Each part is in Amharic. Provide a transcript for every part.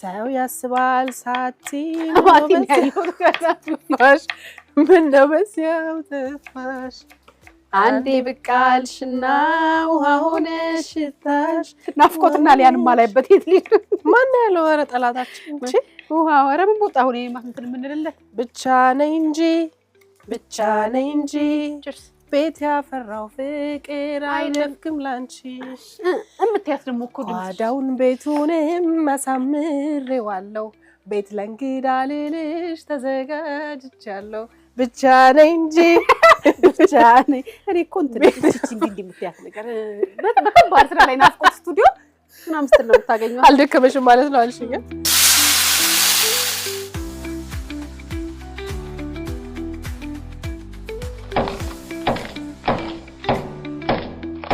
ሰው ያስባል ሳቲ ጠፋሽ፣ ምነው በዚያው ጠፋሽ? አንዴ ብቃልሽና ውሃ ሆነ ሽታሽ። ናፍቆትና ሊያን ማላይበት የት ሊሄድ ማን ያለው? ኧረ ጠላታችን እንጂ። ውሃ ኧረ ምን ቦታ አሁን ይሄማ እንትን የምንልለት። ብቻ ነኝ እንጂ፣ ብቻ ነኝ እንጂ፣ ቤት ያፈራው ፍቅር አይነፍግም ላንቺ። እምትያት ደግሞ እኮ ድምፅሽ። ጓዳውን ቤቱንም አሳምሬዋለሁ፣ ቤት ለእንግዳ ልልሽ ተዘጋጅቻለሁ። ብቻ ነኝ እንጂ። ብቻ ነኝ። እኔ እኮ እንትን እቺ እንዲህ እንዲህ የምትያት ነገር በከባድ ስራ ላይ ናፍቆት ስቱዲዮ ምናምን ስትል ነው የምታገኘው። አልደከመሽም ማለት ነው አልሽኝ።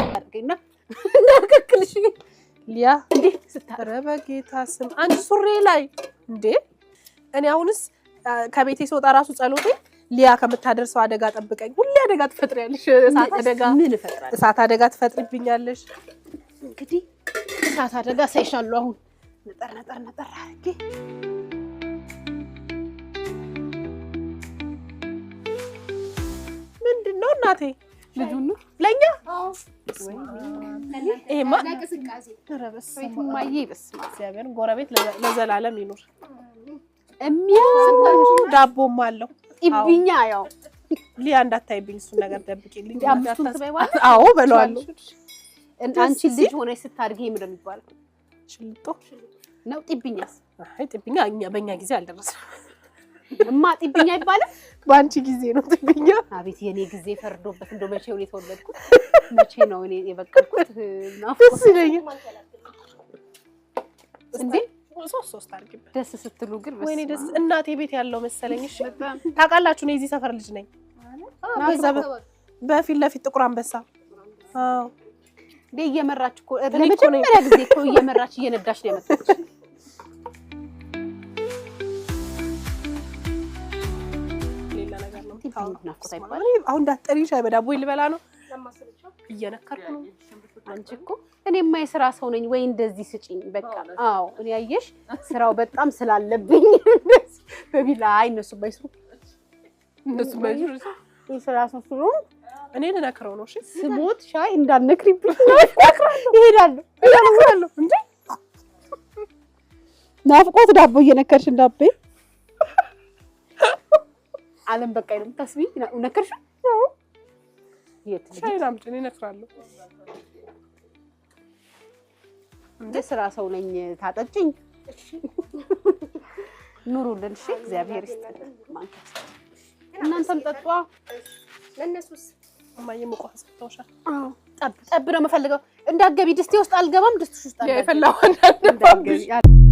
አድርገኝና እንዳልከክልሽ። ሊያ እንዴ ስታ ኧረ በጌታ ስም አንድ ሱሬ ላይ እንዴ! እኔ አሁንስ ከቤቴ ስወጣ ራሱ ጸሎቴ ሊያ ከምታደርሰው አደጋ ጠብቀኝ። ሁሌ አደጋ ትፈጥሪያለሽ። እሳት አደጋ ምን እፈጥራለሁ? እሳት አደጋ ትፈጥሪብኛለሽ። እንግዲህ እሳት አደጋ ሳይሻሉ አሁን ነጠር ነጠር ነጠር አድርጌ። ምንድን ነው እናቴ? ልጁን ነው። ለእኛ ይሄማ ለቅስቃሴ። ኧረ በስመ አብ። እማዬ በስመ አብ። እግዚአብሔር ጎረቤት ለዘላለም ይኑር። የሚያምር ዳቦም አለው። ጢብኛ ያው። ሊያ እንዳታይብኝ እሱን ነገር ደብቂልኝ። አምስቱን ትበይዋለሽ? አዎ በለዋለሁ። አንቺ ልጅ ሆነሽ ስታድጊ ምንድን ነው የሚባለው? ሽልጦ። ነው ጢብኛስ? አይ ጥብኛ እኛ በእኛ ጊዜ አልደረሰም። እማ ጢብኛ ይባላል? በአንቺ ጊዜ ነው ጥብኛ። አቤት የኔ ጊዜ ፈርዶበት፣ እንደው መቼ ነው የተወለድኩት? መቼ ነው እኔ የበቀልኩት? ናፍቆት። ደስ ይለኛል። እንዴ። ሶስት ሶስት አድርጊበት። ደስ ስትሉ ግን። ወይኔ ደስ በስመ አብ። እናቴ ቤት ያለው መሰለኝ። እሺ ታውቃላችሁ፣ እኔ የዚህ ሰፈር ልጅ ነኝ። በዛ በፊት ለፊት ጥቁር አንበሳ። አዎ። እንዴ እየመራች እኮ እኔ እኮ ነኝ። ለመጀመሪያ ጊዜ እኮ እየመራች እየነዳች ነው ያመጣች። ሌላ ነገር ነው ጢብኝ የምታወራው። ናፍቆት አይባልም። እኔ አሁን እንዳትጠሪኝ ሻይ በዳቦ ልበላ ነው፣ እየነከርኩ ነው። አንቺ እኮ እኔማ የስራ ሰው ነኝ ወይ እንደዚህ ስጪኝ በቃ። አዎ እኔ አየሽ ስራው በጣም ስላለብኝ በቢላ አይ እነሱ ባይስሩ። እነሱ ባይስሩ። የስራ ሰው ስለሆንኩ። እኔ ልነክረው ነው። እሺ። ስሞት ሻይ እንዳትነክሪብኝ ይሄዳሉ። እነክራለሁ እንዴ? ናፍቆት ዳቦ እየነከርሽ እንዳበይ አለም በቃ ነው የምታስቢኝ። ነከርሽ የት? ሻይ አምጪ፣ እኔ እነክራለሁ። የስራ ሰው ነኝ። ታጠጭኝ። ኑሩልን። እሺ እግዚአብሔር ይስጥልን። ማንኪያ እናንተም ጠጧ። ለእነሱስ? እማዬ ሙቅ ውሃ ሰጥተውሻል። ጠብ ጠብ ነው የምፈልገው። እንዳትገቢ ድስቴ ውስጥ አልገባም። ድስትሽ ውስጥ አልገባም። የፈላው እንዳልደፋብሽ። እንዳትገቢ።